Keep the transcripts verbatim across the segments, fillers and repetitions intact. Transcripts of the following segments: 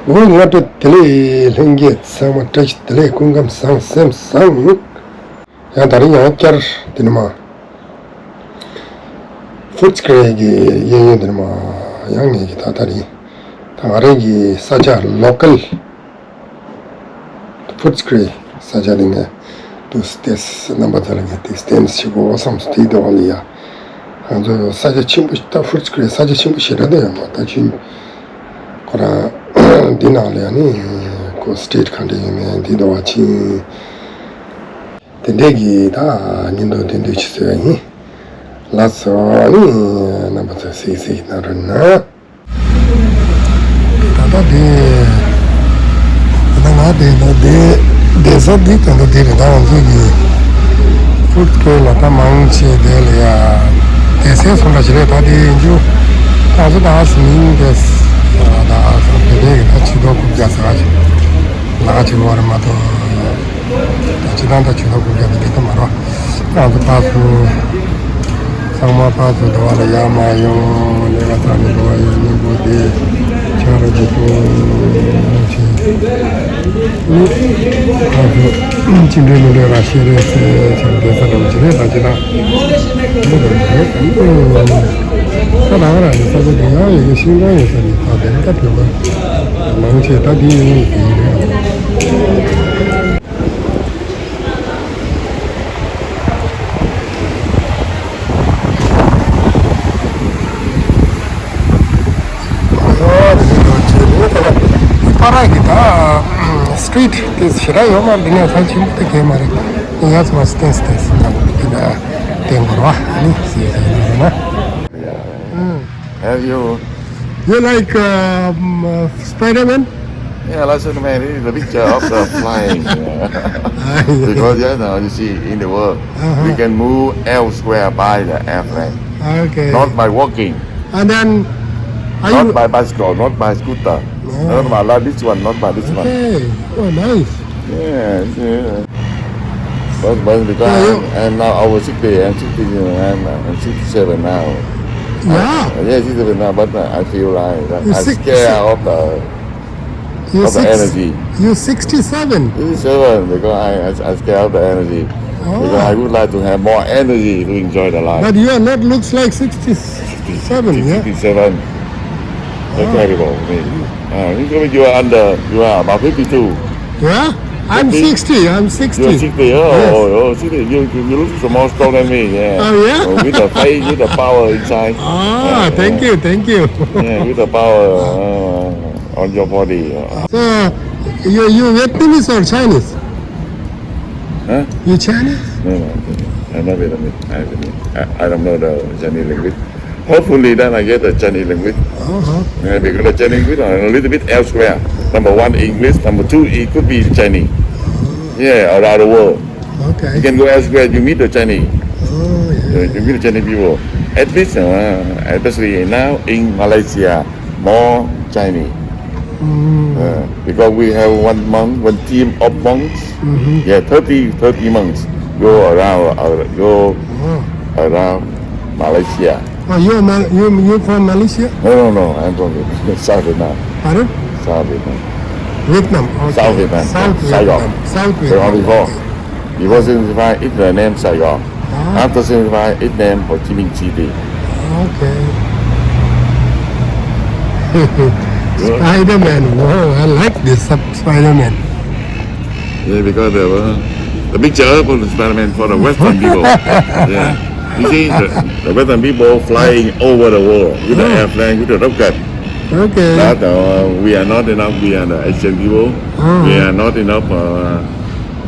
ཨོ། སྔ་དྲོ་བདེ་ལེགས། ལྷན་རྒྱས་ཚང་མ་བཀྲ་ཤིས་བདེ་ལེགས། སྐུ་ཁམས་བཟང་། སེམས་བཟང་། ཡང་ད་རིང་ཡང་བསྐྱར་དེ་ནི་མ། ཕུཊ་སི་ཀྲེ་གི་གཡས་གཡོན་དེ་ནི་མ། ཡང་ངེད་ཀྱི་ད་ད་རིང་ད་ང་རང་གི་ས་ཆ་ལོ་ཀལ་ཕུཊ་སི་ཀྲེ་ས་ཆ་དེ་ངས་དུ་སྟེས་རྣམ་པ་ཚོ་ལ་ངས་དེ་སྟེན་ཞིག་གོ་བསམ་སྟེ་དེ་བ་ལ་ཡ། ང་ཚོ་ས་ཆ་ཆེན་པོ་ད་ཕུཊ་སི་ཀྲེ་ས་ཆ་ཆེན་པོ་ཞེ་དྲག་དེ་ཡང་མ་ད་ཆུན་ཁོ་རང་འདི་ནང་ལ་ཡང་ནི་ཁོ་སི་ཊེ་ཊི་ག་འདྲ་ཡོད་མེད་འདི་འདྲ་བ་ཕྱིན། དེ་འདྲས་ཀྱི་ད་ཉིན་ཐོ་དེ་འདྲས་ཅིག་བཟོས་ཡིན། ལགས་སོ། ནི་རྣམ་པ་ཚོ་གཟིགས་གཟིགས་གནང་རོགས་གནང་། ད་ལྟ་དེ་ད་ང་དེ་ད་དེ་བསྡད་ས་འདི་ད་ལྟ་དེ་རེད། ད་ང་ཚོ་གི་ཕུཊ་སི་ཀྲེ་ལ་ད་མང་ཆེ་དེ་ལ་ཡ་བསྡད་སའི་སོང་འདྲ་ཞིག་རེད། ད་དེ་ཡིན་རྒྱུ་ད་ང་ཚོ་ད་ཟིན་དེ་ད་ད་དེ་རེད། ད་ཆུ་ཐོག་རྐུབ་བཀྱག་ཟ་ག་ཅིག་ལ་ག་ཅིག་ལོ་རེད་མ་གཏོགས། ད་སྤྱི་བཏང་ད་ཇུས་འགོད་དགོས་ཀྱང་འདི་འདྲ་མ་རོ། ང་ཚོ་ཕར་ཚུར་ཚང་མ་ཕར་ཚུར་འགྲོ་བ་ལ་ཡར་མར་ཡོང་། ལས་ཀ་བཏང་ནས་འགྲོ་བ་ཡོང་། གཉེན་པོ་དེ་ཆ་ར་ཇི་ཏོ་ཆེ། ནི་ཕར་ཚུར་ཅི་འདྲའི་མི་འདྲའི་ར་ཤེས་རེད་ཟེར་ཆ་ར་བསྡད་ས་འགྲོ་ཅི་རེད། ད་སྤྱི་བཏང་འདི་འདྲ་རེད། ད་རང་རང་གི་ས་ཆ་དེ་ཡང་ཡོད་ཤིང་ཀང་ཡོད་ས་ནི་ད་དེ་ནི་ད་བོད་པ་མང་ཆེ་ད་དེ་ཡོད་ནི་དེ་ཡིན་རེད། པ་ར་གི་ད་སི་ཊི་རིཊ་དེ་ཞེ་དྲག་ཡོད་མ་རེད། འདི་ནས་ཚང་ཆེན་པོ་དེ་གས་མ་རེད། ཡ་ཚོ་མ་སི་ཊེན་སི་ཊེན་སི་ད་དེ་ན་བསྟན་དགོས་ར་བ་ནི་སི་ཡ་ཚོ་ཡིན་ན། Have you? You like um, uh, Spider-Man? Yeah, like Spider-Man, it's the picture of the flying. Because, you know, you see, in the world, uh-huh, we can move elsewhere by the airplane, okay, not by walking, and then, are not you by bicycle, not by scooter, oh, not by like this one, not by this one. Okay. Oh, nice. Yeah, yeah. But, but because, yeah, I'm, I'm now over sixty, I'm sixty, you know, I'm, I'm sixty-seven now. Yeah. I, yeah, sixty-seven now, but I feel like that. You I'm six- scared of the, you're of the six- energy. You're sixty-seven? Sixty-seven, because I, I, I scared of the energy. Oh. Because I would like to have more energy to enjoy the life. But you are not looks like sixty-seven, yeah? Sixty-seven. That's terrible for me. Uh, you, you are under, you are about fifty-two. Yeah? I'm fifty? Sixty, I'm sixty. You're sixty, oh, yes, oh, oh, sixty. You, you, you look so more strong than me, yeah. Oh, yeah? Oh, with the faith, with the power inside. Ah, yeah, thank you, thank you. Yeah, with the power uh, on your body. Uh. So, you, you Vietnamese or Chinese? Huh? You Chinese? No, no, I'm not Vietnamese. I, I don't know the Chinese language. Hopefully, then I get the Chinese language. Uh-huh. Yeah, because the Chinese language are a little bit elsewhere. Number one, English. Number two, it could be Chinese. Uh-huh. Yeah, around the world. Okay. You can go elsewhere, you meet the Chinese. Oh, yeah. You, you meet the Chinese people. At least, uh, especially now in Malaysia, more Chinese. Mm. Uh, because we have one monk, one team of monks. Mm-hmm. Yeah, thirty, thirty monks go around, uh, go, oh, around Malaysia. Oh, you're Mal- you you from Malaysia? No, no, no. I'm from South Vietnam. Pardon? South Vietnam. Vietnam. Okay. South Vietnam. South Saigon. Vietnam. South Vietnam. Saigon before. Before seventy-five, it's the name Saigon. Ah. After seventy-five, it's name Ho Chi Minh City. Okay. Spider-Man. Wow, I like this Spider-Man. Yeah, because the, uh, the picture for the Spider-Man for the Western people. Yeah. You see, the, the Western people flying over the world with the airplane, with the rocket. Okay. But uh, we are not enough. We are the Asian people. We are not enough uh,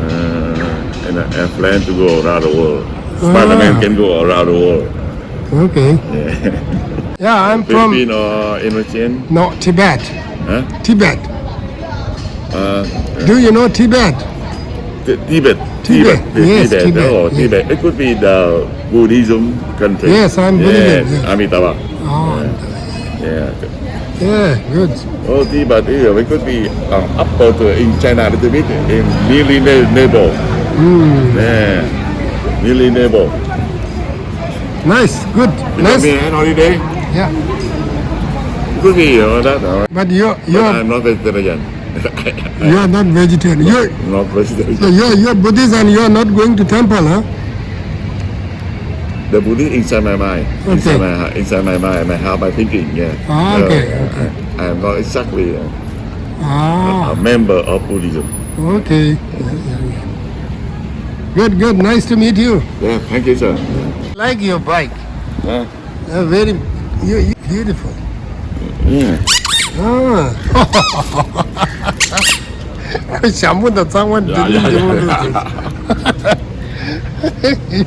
uh, in an airplane to go around the world. Spider-Man can go around the world. Okay. Yeah. Yeah, I'm from Philippines or Indonesian? No, Tibet. Huh? Tibet. Uh, do you know Tibet? T- Tibet. Tibet. Tibet. Yes, Tibet. Tibet. Oh, yes. Tibet. It could be the Buddhism country. Yes, I'm Buddhism. Yes, yes. Amitabha. Oh, yeah. Yeah. Yeah, good. Oh, Tibet. Yeah, it could be uh, up to in China a little bit, in nearly neigh- neighbor. Mm. Yeah, nearly neighbor. Nice, good. You nice. Got me on holiday? Yeah. Could be, you know, that, uh, But you're, but you're, I'm not vegetarian. You're not vegetarian. You're, not vegetarian. So you're, you're Buddhist and you're not going to temple, huh? The Buddhist inside my mind, inside, okay, my heart, inside my mind, my heart, my thinking, yeah. Ah, okay, uh, okay. I, I'm not exactly, uh, ah, a member of Buddhism. Okay. Yeah, yeah, yeah. Good, good. Nice to meet you. Yeah, thank you, sir. Like your bike. Yeah. Uh, very, you, you beautiful. Yeah. Ah. ཞྭ་མོ་དང་གཙང་མ་འདི། Yeah, འདི yeah, འདི yeah, མོ་yeah. འདི།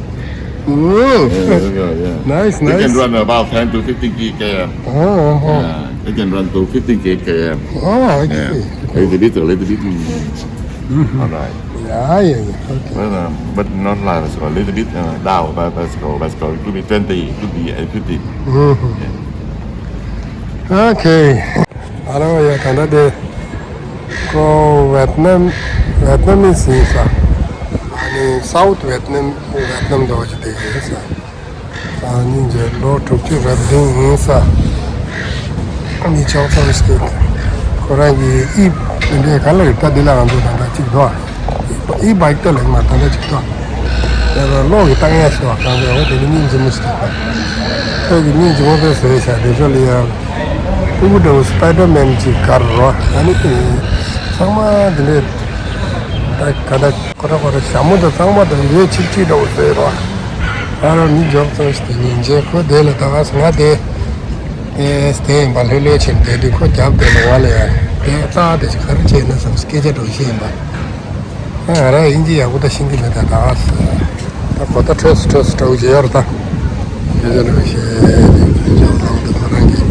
Oh. Yeah, yeah, yeah. Nice, you can nice. Run about ten to fifteen K M. Oh, oh, oh. Yeah, you can run to fifteen K M. Oh, okay. Yeah. A little bit, a little bit. Mm-hmm. All right. Yeah, yeah, yeah. Okay. Well, um, but not like, so a little bit, uh, down, but, but, so, but, so it could be twenty, it could be, uh, fifteen. Mm-hmm. Yeah. Okay. ཨ་རོ་ཡ། ད་ལྟ་དེ་ཁོ་ཝེད་ནམ། ཝེད་ནམ་མི་སི་ཡིན་ས། ཨ་ནི་སའུ་ཐི་ཝེད་ནམ། ཝེད་ནམ་འདྲ་བོ་ཅིག་དེ་ཡིན་ས། ཨ་ནི་རྗེས་ལོ་དྲུག་ཅུ་རེ་བདུན་ཡིན་ས། ཨ་ནི་ཅོག་ཙེ་ཞིག་དེ། ཁོ་རང་གི་དབྱིབས་འདི་འདྲའི་ག་ལ་རེད། ད་འདི་ལ་ང་ཚོ་ད་ལྟ་གཅིག་འདུག་ཨ། ཨི་བའིག་ཏོག་ལེགས་མ་ད་ལྟ་གཅིག་འདུག་ཨ། ཡ་ད་གློག་གི་བཏང་ཡ་ཞིག་འདུག་ཨ། གང་འདྲ་བ་དེ་ནི་སྙིང་རྗེ་མོ་ཞིག་འདུག་ཨ། ཁོས་ཀྱི་སྙིང་རྗེ་མོ་དཔེ་བཟོས་བཞག་དེ་ཚོ་ལ་ཡ། སྤུ་གུ་འདྲ་བོ་སི་པའི་ཌར་མེན་ཅིག་གར་རོ། ཨ་ནི་ཚང་མ་དེ་འདྲའི་ད་ག་ད། ཁོ་ར་ཁོ་ར་ཞྭ་མོ་དང་གཙང་མ་དང་ཡོད་ཆིག་ཆིག་འདྲ་བོ་བཟོས་རོ། ཨ་རོ་མི་འཇོག་ཙམ་ཞིག་དེ་ཉིན་རྗེས་ཁོ་དེ་ལ་ད་ག་ང་དེ་དེ་དེ་ཡིན་པ། ལྷོད་ལྷོད་བྱས་དེ་དུས་ཁོ་རྒྱབ་དེ་ལ་ང་ལ་ཡ་དེ་རྩ་དེ་ཅིག་ག་རེ་བྱས་ན་བསམ། སྐད་ཆ་འདྲ་བོ་བཤད་ཡིན་པ། ང་རང་དབྱིན་ཇི་ཡག་པོ་ད་ཤེས་ཀྱི་མེད། ད་ད་ད་གོ་ད་འཕྲོས་སུ་འཕྲོས་སུ་འདྲ་བོ་ཅིག་ཡོད་རེད་ད། ཡོད་རེད་ཤེས་ཀྱི་ཡོད་རེད། ད་ཁོ་རང་གི་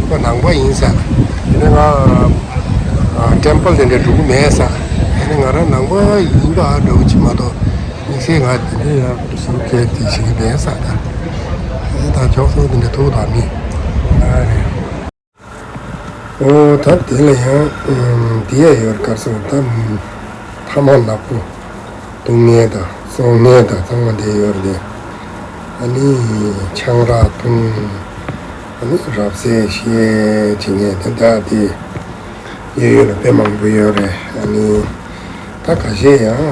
ཁོ་ནང་པ་ཡིན་ས། དེ་ནས་ང་ཊེམ་པལ་དེ་འདྲ་འགྲོ་གི་མེད་ས། དེ་ནས་ང་རང་ནང་པ་ཡིན་པ་འདྲ་བོ་ཅིག་མ་གཏོགས་དམིགས་བསལ་ང་དེ་འདྲ་ཡག་པོ་ཞིག་གལ་ཏེ་ཞིག་མེད་ས། ད་ད་ཕྱོགས་སོ་དེ་འདྲ་ཐུག་དང་མི་ཨ་རེད། ཨོ་ད་དེ་ལ་ཡང་དེ་ཡ་ཡོད་སྐབས་སུ་ད་ཐ་མག་ནག་པོ་བཏུང་མཁན་དང་བཙོང་མཁན་དང་ཚང་མ་དེ་ཡོད་རེད། ཨ་ནི་ཆང་རག་བཏུང་། ཨ་ནི་རབ་གསལ་བཤད་བྱེད་མཁན་དེ་འདྲ་དེ་ཡོད་ཡོད་ལ་དཔེ་མང་པོ་ཡོད་རེད། ཨ་ནི་ད་ཁ་ཤས་ཡང་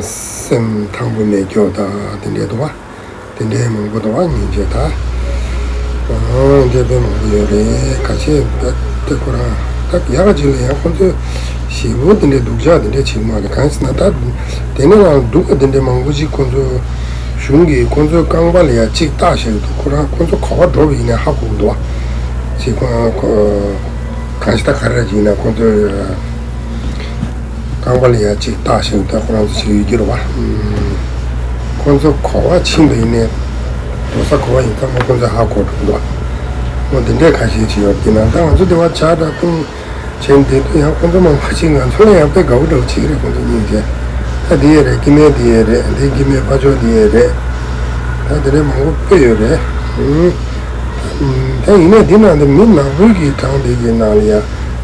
སེམས་ཐང་པོ་མེད་སྐྱོ་ད་དེ་འདྲས་འདུག་བ། དེ་འདྲའི་མང་པོ་འདུག་བ། སྙིང་རྗེ་ད། ཨང་། དེ་དཔེ་མང་པོ་ཡོད་རེད། ཁ་ཤས་ད་དེ་ཁོ་རང་ད་ཡག་ག་ཅིག་ལ་ཡང་ཁོ་ཚོས་ཞེ་པོ་དེ་འདྲའི་སྡུག་ཅག་དེ་འདྲའི་བྱེད་ཀྱི་མ་རེད། གང་ཡིན་ཟེར་ན་ད་དེ་ནས་ཡང་སྡུག་ག་དེ་འདྲའི་མང་པོ་ཅིག་ཁོ་ཚོ་གཞུང་གིས་ཁོ་ཚོའི་རྐང་པ་ལ་ཡང་གཅིག་བཏགས་བཞག་གི་འདུག་ཁོ་རང་ཁོ་ཚོ་ག་པར་འགྲོ་བ་ཡིན་ནའི་ཧ་གོ་གི་འདུག་བ། ཅིག་ཁོ་ཁོ་གང་ཞིག་ད་ག་རེ་ཡིན་ན་ཁོ་ཚོའི་རྐང་པ་ལ་ཡ་གཅིག་བཏགས་ཤིང་ད་ཁོ་རང་ཚོ་ཞིག་ཡོད་རྒྱུ་རེད་བ། ཁོ་ཚོ་ག་པར་ཕྱིན་པ་ཡིན་ནའི་འགྲོ་ས་ག་པར་ཡིན་ཚང་མ་ཁོ་ཚོས་ཧ་གོ་འགྲོ་གི་འདུག་བ། འོ་དེ་འདྲའི་ཁ་ཤས་ཅིག་ཡོད་ཀྱི་ན་ད་ང་ཚོ་དེ་བ་ཇ་འདྲ་བཏུང་བྱས་བསྡད་དུས་ཡང་ཁོ་ཚོ་མང་པོ་ཅིག་ང་ཚོ་ལ་ཡང་དཔེ་དགའ་པོ་འདྲ་བོ་ཅིག་རེད། ཁོ་ཚོ་སྙིང་རྗེ། ད་འདི་ཡས་རེད། སྐྱེ་དམན་འདི་ཡས་རེད། འདི་སྐྱེ་དམན་ཕར་ཕྱོགས་འདི་ཡས་རེད། ད་དེ་འདྲའི་མང་པོ་དཔེ་ཡོད་རེད། ད་ཡིན་ནའི་འདི་ནང་དུ་མི་ནག་པོའི་གི་གྲངས་དེ་གི་ནང་ལ་ཡ་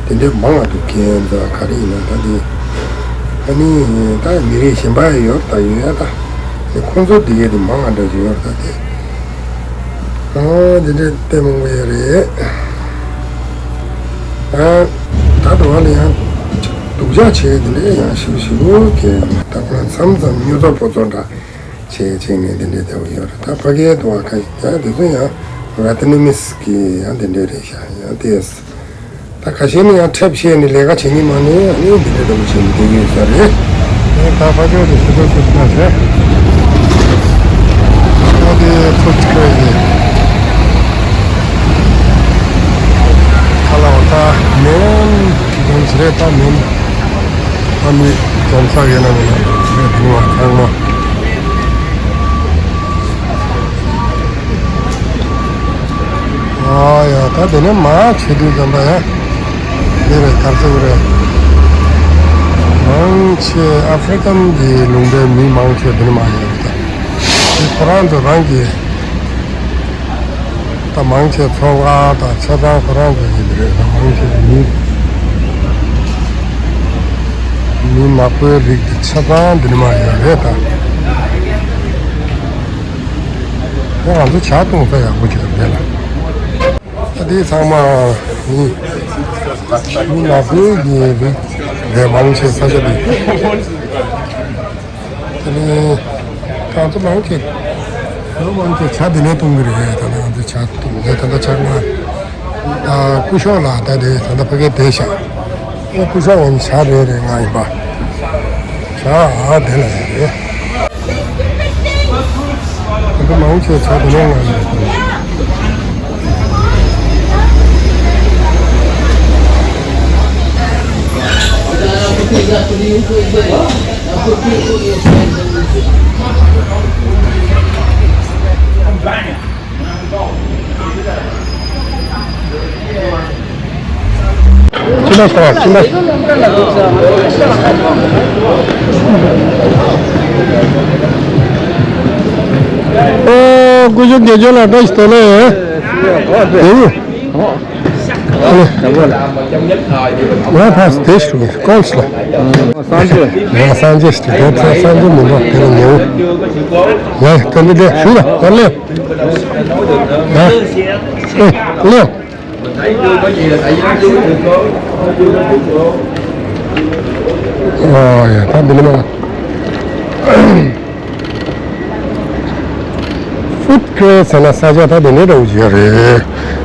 དེ་འདྲའི་མང་བ་འདུག་གན་ད་ག་རེ་ཡིན་ན་ད་དེ། ཨ་ནི་ད་མི་རིགས་གཞན་པ་ཡོད་ད་ཡོད་ཡ་ད། དེ་ཁོང་ཚོ་དེ་གའི་དེ་མང་བ་འདྲ་ཞིག་ཡོད་ད་དེ། ཨ་དེ་འདྲའི་དཔེ་མང་པོ་ཡོད་རེད། ཨ་ད་དུང་ཨ་ལ་ཡང་སྡུག་ཅག་བྱས་དེ་འདྲའི་ཡང་ཞིབ་ཞིབ་གི་ད་ཁོང་མཚམས་མཚམས་སྨྱོ་ཚོགས་པོ་ཚོ་འདྲ། བྱས་བྱས་ནས་དེ་འདྲའི་ལྟ་བུ་ཡོད་རེད། ད་ཕ་གིའི་དུ་བ་ཁ་ཤས་ཀྱང་དེ་ཚོ་ཡང་ཝེ་ཏི་ནི་མིས་ཀྱི་ཡང་དེ་འདྲའི་རེད་ཤག་ཡང་དེས་ད་ཁ་ཤས་ནི་ཡང་ཁྲེབ་བཤད་ནས་ལས་ཀ་བྱེད་ཉིན་མ་ནས་ཨ་ནི་འདི་འདྲའི་ལྟ་བུ་བྱས་ནས་བསྡད་ཀྱི་ཡོད་ས་རེད། ངས་ད་ཕ་ཕྱོགས་དེ་ཤི་ཐོ་སུ་ན་ཟེར། ཨ་དེ་ཚོ་ཅི་ཁ་ཡིན། ཁ་ལ་བ་ད་མེན་ཅི་དང་ཅི་རེད་ད་མེན། ཨ་ནི་རྒྱལ་ས་ཡོད་ན་མེད་ན་རེད་འདུག་བ་ཚང་མ། ཨ་ཡ་ད་དེ་ནས་མ་བྱེད་དུས་ཙམ་པ་ཡ་འདི་རེད་གར་སོང་རེད། མང་ཆེ་ཨ་ཧྥི་རི་ཀན་གྱི་ལུང་པའི་མི་མང་ཆེ་དེ་ནས་མ་ཡོད་རེད་ད། དེ་ཁོ་རང་ཚོ་རང་གི་ད་མང་ཆེ་ཚོང་ཁང་དང་ཆ་ཚང་ཁོ་རང་ཚོ་ཡིན་པ་རེད། ད་མང་ཆེ་མི་མི་ནག་པོའི་རིགས་དེ་ཆ་ཚང་འདི་ནས་མ་ཡོད་རེད་ད། ད་ང་ཚོ་ཇ་བཏུང་ས་ཡག་པོ་ཅིག་རེད་ལ། ད་དེ་ཚང་མ་ ནི་ལ་དྭགས་ཀྱི་རི་རེད། མང་ཆེ་ས་ཆ་འདི། དེ་ནི་གང་ཚོ་མང་ཆེ་ལོ་མང་ཆེ་ཇ་འདི་ནས་བཏུང་གི་རེད། ད་ནི་ང་ཚོ་ཇ་བཏུང་ནས་ད་ལྟ་ཇ་ང་ཨ་སྐུ་ཞབས་ལགས་ད་དེ་ད་ལྟ་ཕ་གིར་བསྡད་ཤག་ཨ་སྐུ་ཞབས་ཡང་ཇ་རེད་རེད་ང་ཡིན་པ། ཇ་ཨ་དེ་ལ་ཡོད་རེད། ད་ལྟ་མང་ཆེ་ཇ་དེ་ནས་ང་ཡིན། ཅི་ལ་ཤོག་ཅི་ལ། ཨོ་སྐུ་ཞབས་དགེ་སྦྱོར་ལགས་བཀྲ་ཤིས་བདེ་ལེགས། ཨེ། ང་ཕ་སྟེ་ཞུ་གི་ཀོལ་སི་ལ། ང་སངས་རྒྱས་ཞུ་གི་ཀོལ་སི་ལ། ང་སངས་རྒྱས་ཞུ་གི་ཀོལ་སི་ལ། སངས་རྒྱས་མི་འདུག་དེ་ལ་ཉེ་བོ། ཡ་ཡ་དེ་འདི་འདི་ཞུ་ལ་ཀོལ་ལེ། ཡ་ཨེ་ལེ། ཨོ་ཡ་ད་འདི་ནི་མ། ཧྥུཌ་ཀོར་ཊ་ཟེར་ན་ས་ཆ་ད་དེ་འདྲའི་འདྲ་བོ་ཅིག་ཡོད་རེད།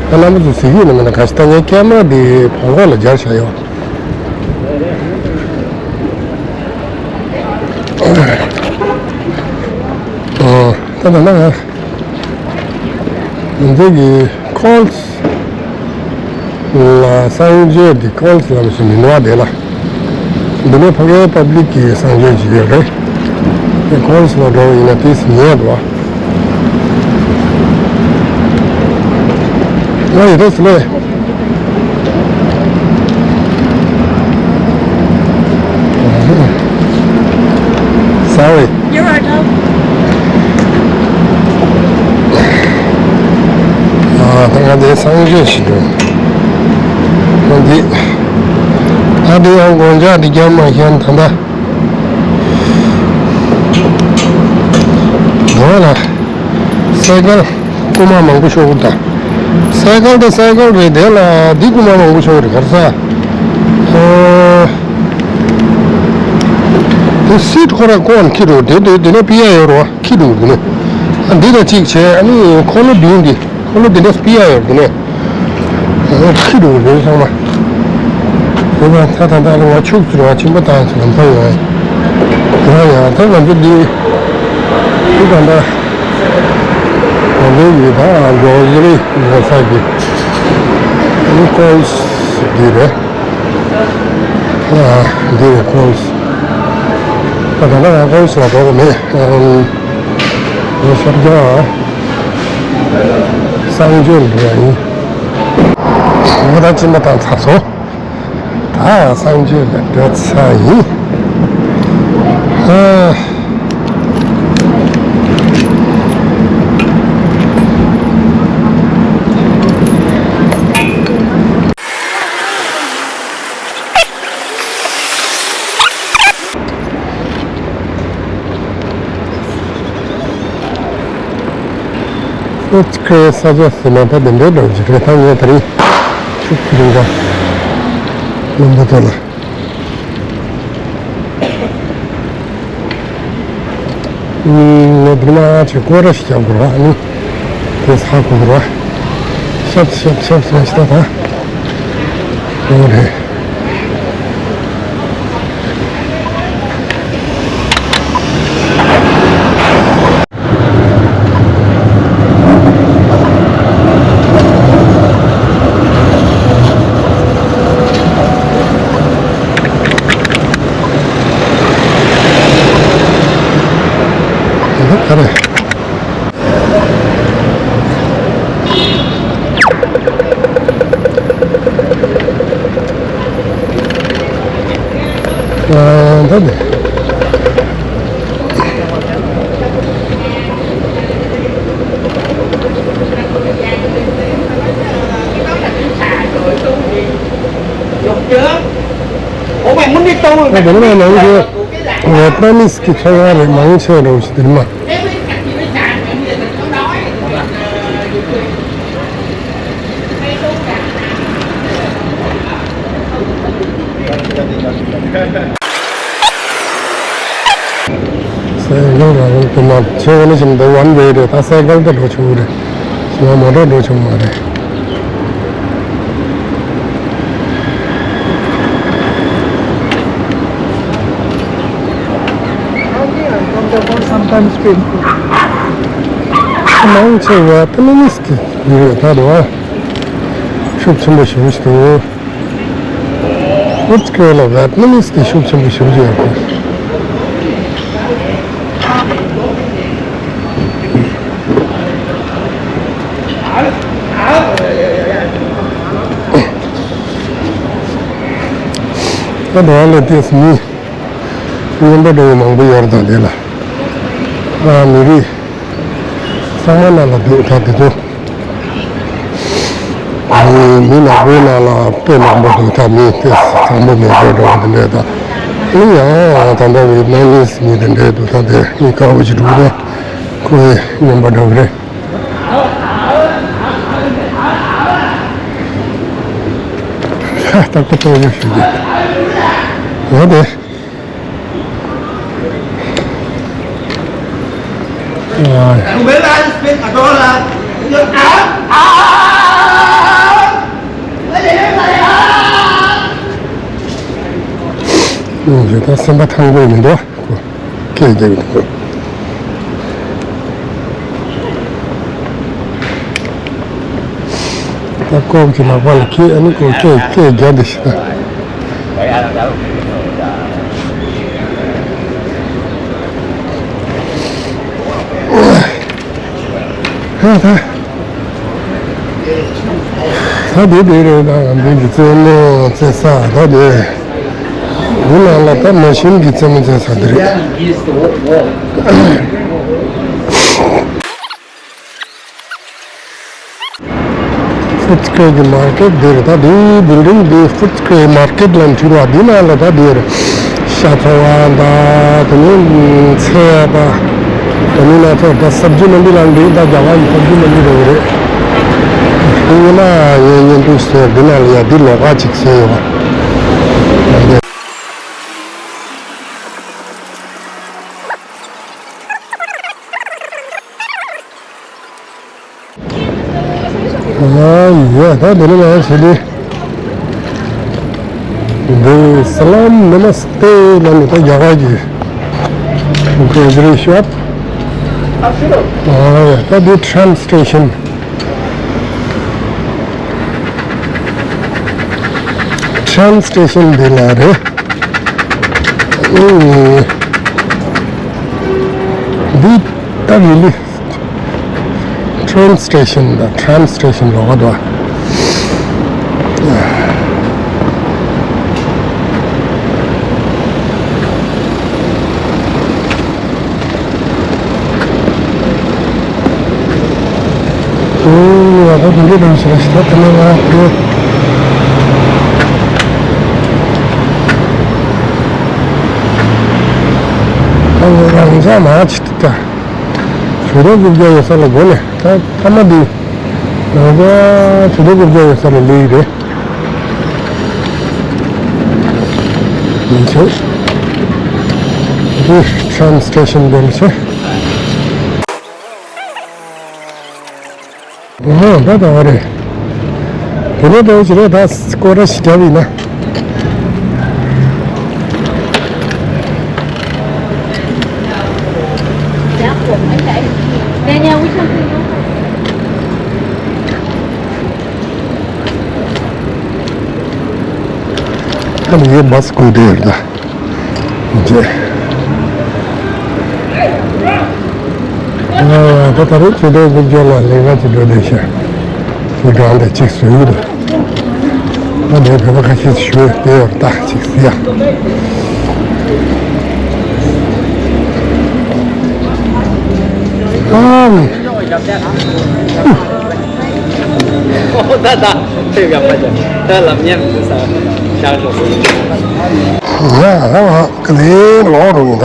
ད་རྣམ་པ་ཚོས་གཟིགས་ཡོད་ན་མིན་ན་ག་ཞིག་ད་ངའི་ཀེམ་ར་འདི་བར་སྐོར་ལ་སྦྱར་བཞག་ཡོད། ཨོ་ད་ད་ན་ང་ཚོ་གི་ཀོལ་སི་ལ་གསང་སྤྱོད་འདི་ཀོལ་སི་ལ་མི་ཤེས་མི་འདུག་བ། དེ་ལ་འདི་ནས་ཕ་གའི་པབ་ལིག་གི་གསང་སྤྱོད་ཅིག་ཡོད་རེད། དེ་ཀོལ་སི་ལ་འགྲོ་བ་ཡིན་ན་ཏིས་ཉེ་འདུག་བ། ང་ཡི་རེད་ཟེར་ལེ། Sorry. You're right, love. ཨ་ད་ང་འདི་གསང་སྤྱོད་ཞིག་འདུག་ང་འདི་ཨ་འདི་ཡང་དགོངས་འཇགས་འདི་རྒྱབ་མ་ཤེས་ད་ལྟ། འདོད་ལ་སའི་ཀལ། རྐུ་མ་མང་པོ་ཤོར་གི་འདུག་སའི་ཀལ་དེ་སའི་ཀལ་རེད། དེ་ལ་འདི་རྐུ་མ་མང་པོ་ཤོར་གི་རེད། ག་རེ་ཟ། ཨོ། དེ་སིཊ་ཁོ་ར་ཀོན་ཁྱི་འགྲོ་དེ་དེ་དེ་ནས་པི་ཡ་ཡོད་རོ་ཁྱི་འགྲོ་དེ་ནས། ཨ་འདི་ལ་གཅིག་བྱས། ཨ་ནི་འཁོར་ལོ་བདུན་འདི་འཁོར་ལོ་དེ་འདྲ་པི་ཡ་ཡོད་དེ་ནས། ཨ་ཁྱི་འགྲོ་རེད་ཚང་མ། དེ་ན་ད་ད་ད་ང་ཕྱུགས་ཚུར་བ་ཆེན་པོ་བཏང་ཚུར་ལམ་ཐང་ཡོད། ཡང་ཡང་ད་ང་ཚོ་འདི་འདི་ད་ད། ང་ཚོའི་ཡི་དྭགས་གྲོ་ཟེར་ཡོད་ས་གི་ཨ་ནི་ཀོལ་སི་འདི་རེད། ཨ་འདི་རེད་ཀོལ་སི། ད་ད་ལྟ་ང་ཀོལ་སི་ལ་འགྲོ་གི་མེད། ཨ་ནི་ཤར་རྒྱག་གསང་སྤྱོད་འགྲོ་ཡ་ཡིན། ང་ད་ཕྱིན་པ་དང་ཚར་སོང་། ད་གསང་སྤྱོད་ལ་འགྲོ་ཚར་ཡིན། ཨ། ཨོ་ཙི་ཁའི་ས་ཆ་ཟེར་ན་ད་དེ་འདྲའི་འདྲ་བོ་ཅིག་རེད། ད་ངས་དེ་རིང་ཆུ་ཁུ་རིང་ག་ལུང་པ་ཐོག་ལ། ངས་འདི་མ་ཅིག་སྐོར་ར་ཞིག་རྒྱབ་དགོས་ར། ཨ་ནི་དེ་ཚ་དགོས་ར། ཤབ་ཤབ་ཤབ་ཟེར་ཞིག་ད་ད། འོ་རེད། དེ་ག་རེ། ཨ་ད་ནི། ཨ་དེ་ནས་ནང་གི་ཝེ་ཏི་ནམ་མི་སི་གི་ཚོང་ཁང་རེད། མང་ཆེ་རོ་ཞིག་དེར་མ། སའི་ཀལ་རང་དེ་མ་ཆེ་བ་ནི་བཞིན་དུ་ཝན་ཝེ་རེད། ད་སའི་ཀལ་དེ་འགྲོ་ཆོག་གི་རེད། ཞི་མ་མོ་ཊ་འགྲོ་ཆོག་མ་རེད། Sometimes painful. མང་ཆེ་བ་ཕི་ནི་སི་གི་ཡོད་ད་དོ། ཤུགས་ཆེན་པོ་ཞེ་པོ་ཞིག་འདུག་ཨུ་ཙི་ཀེ་ལ་ཝེ་ཏི་ནམ་མི་སི་དེ་ཤུགས་ཆེན་པོ་ཞེ་པོ་ཅིག་ཡོད་རེད། ད་འགྲོ་བ་ལས་ཏེས་མི་རྔན་པ་འགྲོ་བའི་མང་པོ་ཡོད་རེད། ད་དེ་ལ་ཨ་མི་རིགས་ཚང་མ་ནང་ལ་འདུག་ད་དེ་ཚོ། མི་མི་ནག་པོའི་ནང་ལ་དཔེ་མང་པོ་འདུག་ད་མི་དེ་ཚང་མ་མེད་པའི་འགྲོ་བ་དེ་འདྲས་དང་། ཨ་ནི་ཡང་ད་ལྟ་བའི་ནང་ནས་མི་དེ་འདྲས་འདུག་ད་དེ་མི་དཀར་པོ་ཞིག་འདུག་ད་ཁོའི་རྔན་པ་འདྲ་བོ་རེད། ད་ཁོ་ལྟོགས་ཡོད་ཞུ་རྒྱུ་ཡོད་དེ། ད་སེམས་པ་ཐང་པོ་མི་འདུག་སྐད་རྒྱག་གི་འདུག་ད་ཀོབ་ཀྱི་ལག་པ་ལ་ཁྱེད་ཨ་ནི་ཀོ་སྐད་སྐད་རྒྱག་འདི་ཞིག་ད། ཧ་ད། ད་དེ་དེ་རེད། ད་ང་འདི་གི་རྩེད་མོ་རྩེ་ས་ད་དེ། འདི་ནང་ལ་ད་མ་ཤིན་གྱི་རྩེད་མོ་རྩེ་ས་འདི་རེད། ཧྥུ་ཙི་ཀེ་གི་མར་ཀེཊ་འདིར། ད་འདིའི་བིལ་ཌིང་འདི་ཧྥུ་ཙི་ཀེ་མར་ཀེཊ་ལ་འཁྲིད་པ། འདི་ནང་ལ་ད་འདིར་ཤ་འཚོ་བ་ད་དེ་ནས་ཚལ་པ་དེ་ནས་ན་ཚོ་ད་སབ་ཇི་མན་ཌི་ལ་འདི་ད་རྒྱ་གར་གྱི་སབ་ཇི་མན་ཌི་འདྲ་བོ་རེད། འདི་ཡིན་ན་ངས་བརྙན་ཐུང་བཟོས། འདི་ནང་ལ་ཡ་འདི་ལོགས་ཀ་ཅིག་བཟོས་ཡོད་པ། ཨ་ཡ་ད་དེ་ནི་ང་ཚོ་འདི་འདི་སཱ་ལམ་ན་མ་སྟེ་ལ་ནི་ད་རྒྱ་གར་གྱི་གྲོ་སྒྲིག་ཤོབ། ཨ་ཡ་ད་འདི་ཊེན་སི་ཊེ་ཤན། ཊེན་སི་ཊེ་ཤན་འདི་ལ་རེད། འདི་ད་རི་ལི། ཊེན་སི་ཊེ་ཤན་དང་ཊེན་སི་ཊེ་ཤན་ལོགས་ཀ་འདུག་ཨ། ཨོ་ཡ་ད་དེ་འདྲ་རང་ཞིག་ལ་ཞིག་ད་དེ་ནས་ང་དེ་ད་ངས་རང་འཇགས་མ་བྱེད་ད། ཇུས་གཏོགས་རྒྱུ་རྒྱ་ཡོད་ས་ལ་སྒོ་ནས་ད་ཐ་མ་འདི་ང་ཚོ་ཇུས་གཏོགས་རྒྱུ་རྒྱ་ཡོད་ས་ལ་ལུས་རེད། མི་ཚེ་འདི་ཊེན་སི་ཊེ་ཤན་འདི་མི་ཚེ། ཨོ་ད་ད་བ་རེད། དེ་ནས་ད་ཅི་རེད་ད་སྐོར་ར་ཞིག་རྒྱབ་ཡིན་ན། ད་ནི་ངའི་བྷ་སི་སྒུག་བསྡད་ཡོད་ད། ཇེ། ཨ་ད་ད་རེས་ཇུས་གཏོགས་རྒྱུ་རྒྱ་ལ་ལས་ཀ་ཅིག་འགྲོ་བསྡད་ཤག་ཇུས་གཏོགས་འདི་གཅིག་བཟོས་ཡོད་དོ། ད་ནི་བོད་པ་ཁ་ཤས་ཤིག་ཞུ་བསྡད་ཡོད་ད་གཅིག་ཟེར་ཡ། ཨ་ནི། ད་ད་ཁྱོད་ཡག་པ་ཅག་ད་ལམ་ཉམས་ཟ་བཞག་ཤོག་ཟེར། ཡ་ཧ་ཧ་ཀ་ལེ་ལོག་འགྲོ་གི་ད། ད་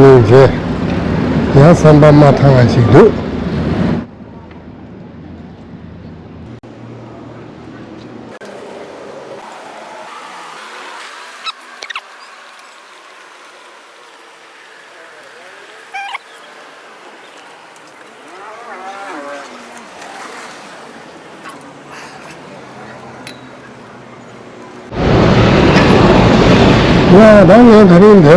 ནི་རྗེ་ཡང་བསམ་པ་མ་ཐང་བ་ཞིག་འདུག་ཡ། ད་ངས་ད་རིང་འདི་ལ་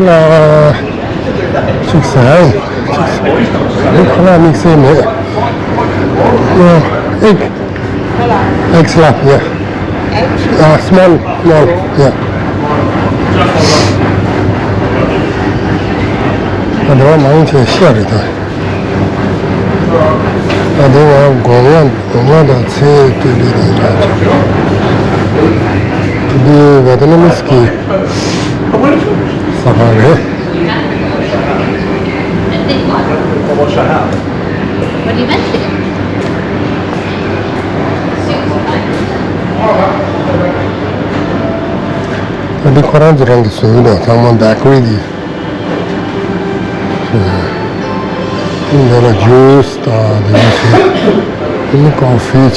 ཅིག་ཟ་ཡིན། ཅིག་ཟ། འདི་ཁོ་ན་དམིགས་བསལ་མེད། ཨེག་ཨེག་སི་ལ་ཡ། ཨ། སི་མོལ་སི་མོལ་ཡ། ད་འདི་བ་མང་ཆེ་ཤ་རེད་ད། ད་དེ་ང་སྒོ་ང་སྒོ་ང་དང་ཚེ་སྟོད་ལུས་དང་འདྲ་ཅིག་འདི་ཝེ་ཏི་ནམ་གྱི་ཟ་ཁང་རེད། ད་འདི་ཁོ་རང་ཚོ་རང་གི་བཟོས་འདུག་ཚང་མ་བེ་ཀ་རི་འདི། འདི་ལ་ཇུས་དང་འདི་ལ་བྱས། འདི་ནི་ཀོ་ཧྥི་བྱས།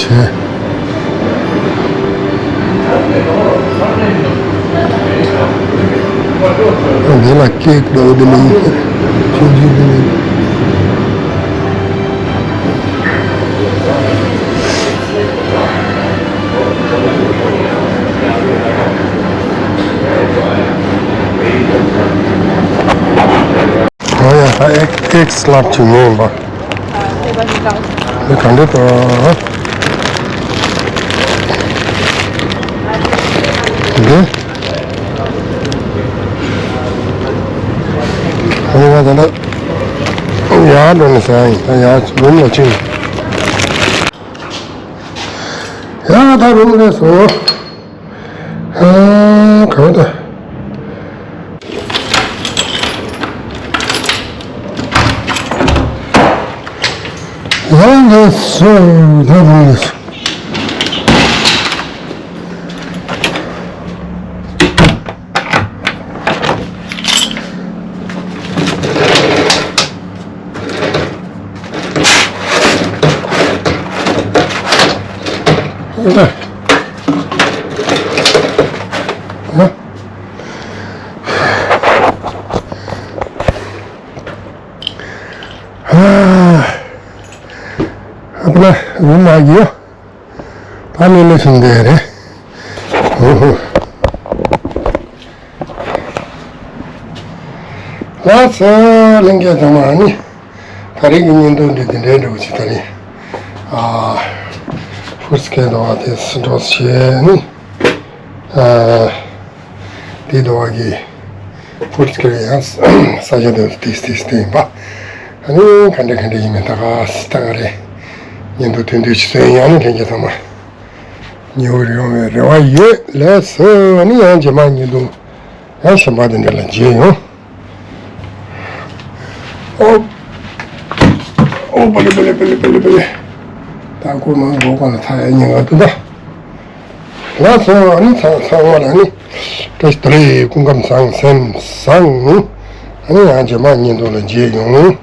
འདི་ལ་ཀེག་འདྲ་བོ་འདི་ལ་ཡིན། ཆུང་ཆུང་འདི་ལ་ཡིན། ཨོ་ཡ། ད་ཨེག་ཨེག་སི་ལབ་བྱུང་ངེས་ཡིན་པ། འདི་ག་འདྲ་འདུག་འདི། ཨ་ནི་ང་ད་ལྟ་ཡར་འགྲོ་ནས་ཟ་ཡིན། ད་ཡར་རུམ་ལ་ཕྱིན། ཡ། ད་རུམ་ལ་སོང་། ཨ། གང་ལྟར། ཡང་ལས་སུ་ལ་རུང་ལས་སུ། ཨ། ཨ། ཨ་པ་ལ་རུ་མ་གིའོ། ད་ནི་ནི་ཤིང་དེ་རེད། ཧུ་ཧུ། ལགས་སོ། ལྷན་རྒྱས་ཚང་མ་ནི། ད་རེས་ཀྱི་བརྙན་ཐུང་འདི་འདི་འདྲའི་འདྲ་བོ་ཅིག་ད་རེས། ཨ། ཧྥུ་རི་ཀེ་འདྲ་བ་དེ་སུ་འགྲོ་བྱས་ནི། ཨ། དེ་འདྲ་བ་གི་ཧྥུ་རི་ཀེ་ཡང་ས་ཆ་དེ་ཏིས་ཏིས་དེ་ཡིན་པ། ཨ་ནི་ག་འདྲ་ག་འདྲ་ཡིན་མིན་ད་ག་སི་ད་ག་རེ་བརྙན་ཐུང་ཐུང་ཐུང་ཅིག་བཟོས་ཡིན། ཡང་ནི་ལྷན་རྒྱས་ཚང་མ་མཉེས་པོ་ཡོང་བའི་རེ་བ་ཡོད། ལགས་སོ། ཨ་ནི་ཡང་རྗེས་མ་བརྙན་ཐུང་ཡང་གཞན་པ་དེ་འདྲ་ལ་མཇལ་ཡོང་། ཨོ། ཨོ། པ་ལི་པ་ལི་པ་ལི་པ་ལི་པ་ལི། ད་ཁོ་མང་པོ་ག་ལ་ཐག་ཡ་ཉེ་ག་ཏུ་ད། ལགས་སོ། ཨ་ནི་ཚང་ཚང་མ་ལ་ནི་བཀྲ་ཤིས་བདེ་ལེགས། སྐུ་ཁམས་བཟང་། སེམས་བཟང་། ཨ་ནི་ཡང་རྗེས་མ་བརྙན་ཐུང་ལ་མཇལ་ཡོང་།